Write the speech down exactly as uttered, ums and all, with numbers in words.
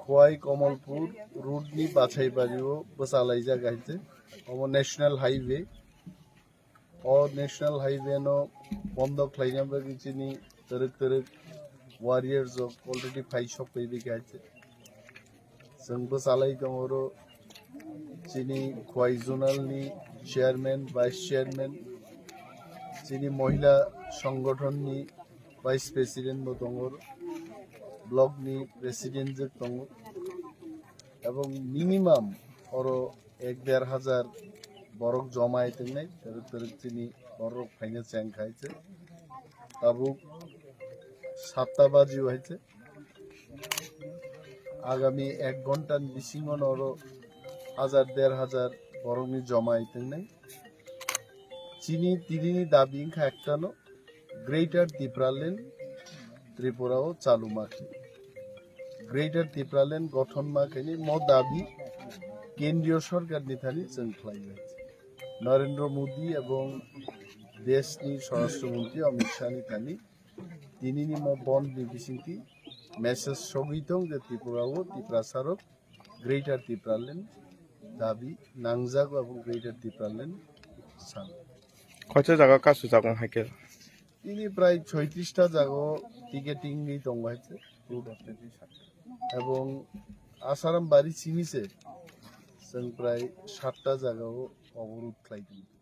Khowai Kamalpur road ni Bachaibario bwchalaijak hai se. Omo National Highway. O National Highway no bondo khlaina bagwi chini twrwk twrwk warriors rok already phai sok phaibi hai se. Chwng bwchalai tongo oro chini Khowai Zonal ni chairman, vice chairman, chini mohila songgothon ni vice president bo tongo, block ni president jwk tongo, ebong minimum oro ek der hajar borok joma hai tongnai, twrwk twrwk chini borok phaina cheng khai se. Tabuk satta baji hai se. Agami ek ghonta ni bisingo oro hajar der hajar borok ni joma hai tongnai. Chini tini ni dabi wngkha ekta no, Greater Tipraland Tripura o chalu ma khe. Greater Tipraland gothon ma khe ni mo dabi kendriyo sorkar ni thani chwng khlai bai. Narendra Modi ebong desh ni Swarashtra Mantri Amit Shah ni thani tini ni mo bond ni bisingtwi message sogwi tong je Tripura o Tiprasa rok Greater Tipraland dabi nangjago, abo Greater Tipraland san. Koicha jaga kasu jago hai khe? Tini prai soitrista jago ticketing ni tongo hai se. Ebong Asaram bari simi se chwng prai satta jaga o oborod khlai tongo.